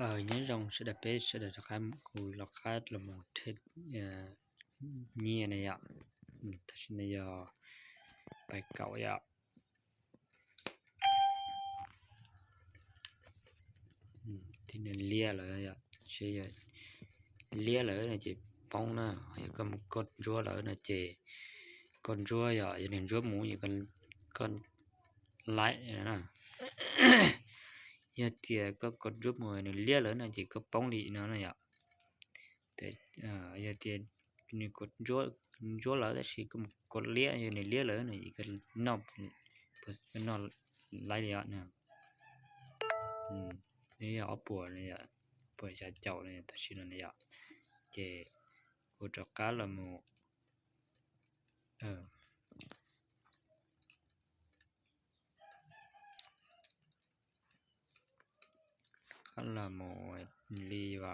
Ờ, nhớ dòng sẽ đẹp, sẽ đẹp cho các em, cô lọc khát là một thịt, ờ, nhẹ này ạ. Ừ, thật sự là giờ bài cậu ạ. Ừ, thì nên lia rồi ạ. Sẽ giờ lia rồi là chỉ bóng nè, rồi có một con rùa rồi là chỉ con rùa rồi, giờ nên rùa mũ, giờ con, con lái nè. Giờ thì có con rùa mũ, nên lia rồi là chỉ có bóng đi nữa nè ạ. ແຕ່ ອາ ຢ່າແຕ່ຢູ່ໃນກົດຢວ ຢວລາວແລ້ວຊິກົດເລຍ ຢູ່ໃນເລຍເລີຍນະ ອີກກໍນອບ ນອບໄລ່ເລຍນະ ອືມ ນີ້ອອກປົວນີ້ ປົວຊາເຈົ້ານີ້ ຕາຊິນນີ້ ເຈ ໂອຕະກາລະໂມ ເອີ. からもう、リーは、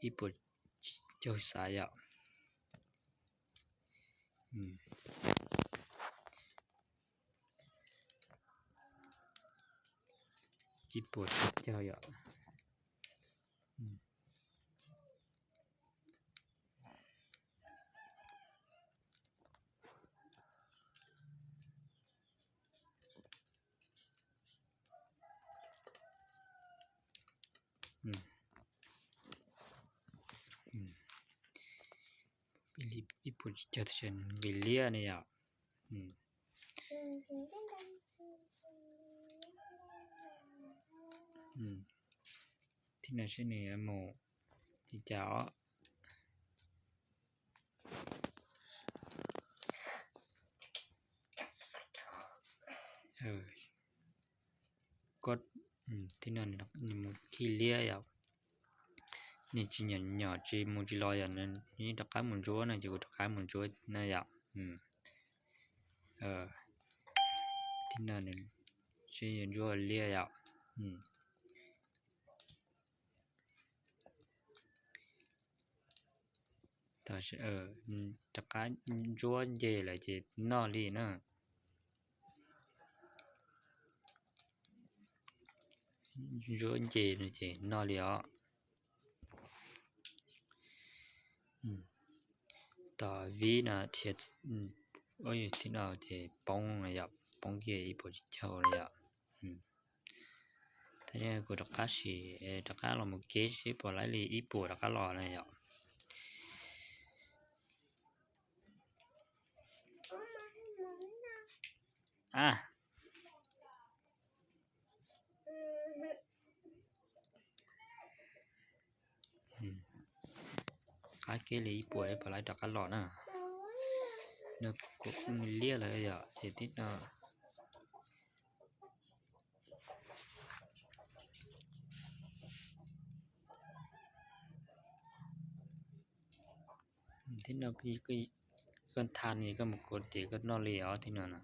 一本調査や。うん。一本調や。うん。 ອືມ ອືມ ອີ່ ອີ່ປຸ້ນຊິເຈົ້າເຊີນວິເລຍນີ້ອະ ອືມ ອືມ ທີ່ນັ້ນຊິນີ້ໂມ ທີ່ຈະ ເອີ ກົດ ອືມ ທີ່ນັ້ນ ທີ່ເລຍ ນີ້ຊິຫຍໍ້ ຫຍໍ້ ຊິໝູ່ ຊິລອຍ ອັນນັ້ນ ນີ້ຕະກາໝູ່ໂຈນະ ຊິຕະກາໝູ່ໂຈນະ ອືມ ເອີ ທີ່ນັ້ນ ຊິໂຈເລຍ ອືມ. ຕາເຊ ເອີ ອືມ ຕະກາ ໂຈເຈລະເຈ ນອລີນະ ໂຈເຈນະເຈ ນອລີອະ ອືມ ຕາວີນະ ເທດ ອືມ ໂອ້ຍ ທີ່ນອເຈ ປອງນະຍະ ປອງເຈ ອີໂປຈິເຈົ້ານະຍະ ອືມ. ຕອນນີ້ກູຕະກາຊິ ເອ ຕະກາລໍໝູເກຊິ ປົວໄລລີອີປົວຕະກາລໍນະຍອ. ອາ ອືມ ອາເກລີອີປົວໄລ ປົວໄລຕະກາລໍນະ ເນາະ ກົດເລຍເລີຍອະ ເຈຕິດນະ. ທີ່ນອນ ກະທານນີ້ກະມາກົດຕິກະນອນເລອອກທີ່ນອນນະ.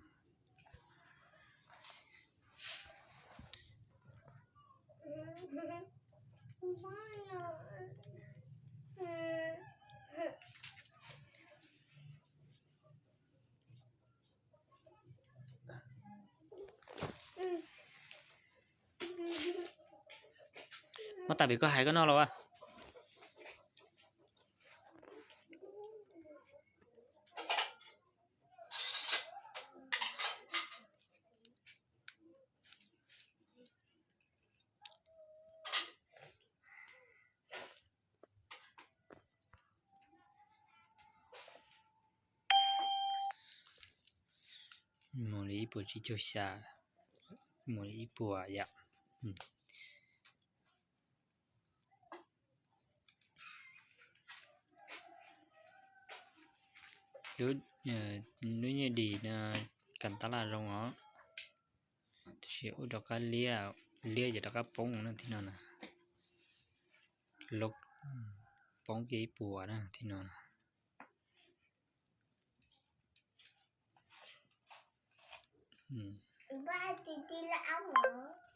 ມາຕາບີກະໄຫກະນອນລະວະ. ໂມລີອີປົວຊິໂຈຊາ ໂມລີອີປົວຢາ ອືມ ດູ ເອີ ດູເຍດີນະ ກັນຕະລາດລົງເນາະ. ຊິໂອດອກກາເລຍ ເລຍຈະດອກກາປົງນະທີ່ນອນນະ ລົກ ອືມ ປົງເກອີປົວນະທີ່ນອນນະ ອືມ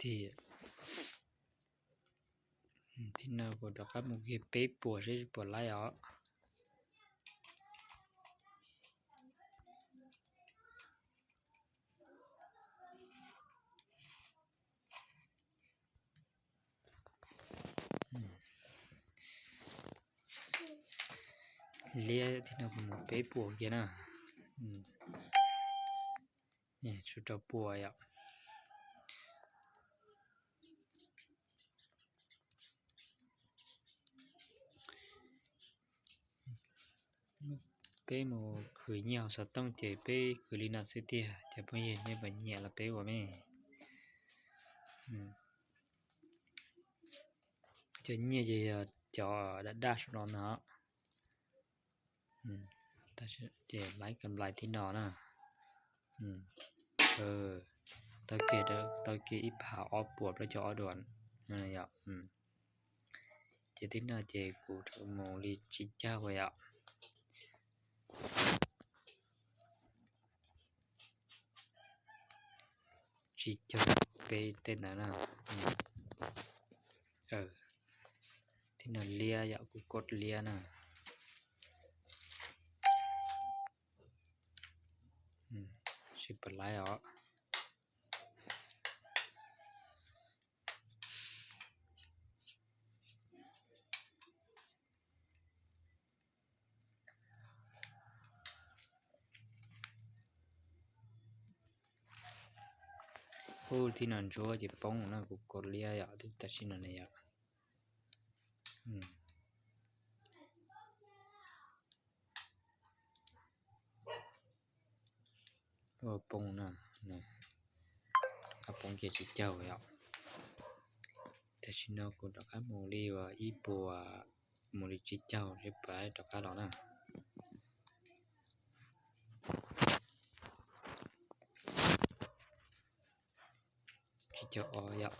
ທີ່ ທີ່ນາໂກດອກກາມຸເກເປປົວຊິປົວໄລອອກ. Ê, thế nào cũng một pế pùa kia nè. Ừ. Nè, sút tao pùa ạ. Pế một khử nhiều sao tông chế pế khử lý nọ xứ tia, chả bao giờ nhé, bà nhẹ là pế của mẹ. Ừ. Cho nhẹ thì, ờ, cho đã đa số đó nữa. Ừm, ແຕ່ເຈັດໄລກຳໄລທີ່ໜໍ່ນະ. ເອີ ຕະເກດ ຕະເກດອີ່ຜາອອກປວບແລ້ວຈະອອກດ່ວນ ນັ້ນແຫຼະ. ເຈັດທີ່ໜໍ່ ເຈັດກູໂມລີຈີເຈົ້າໄວ້ອະ. ຈີເຈົ້າເປເຕັນນະນະ. ເອີ ທີ່ໜໍ່ເລຍອະ ກູກົດເລຍນະ. ອືມ ຊິປະໄລອະ. ໂອ້ ທີ່ນອນໂຈະເຈັບປ່ອງນະ ກູກົດເລຍອະ ທີ່ຕັດຊິນອນເນຍອະ. ອືມ ໂອ້ ປ່ອງນະ ນະ ອາ ປ່ອງເຈັດສິບເກົ້າແລ້ວ. ແຕ່ຊິນອນກູດອກກາໂມລີວ່າ ອີປົວໂມລີຈິເຈົ້າ ເຮັດໄປດອກກາດອກນະ. ທີ່ຈະອອກຍາກ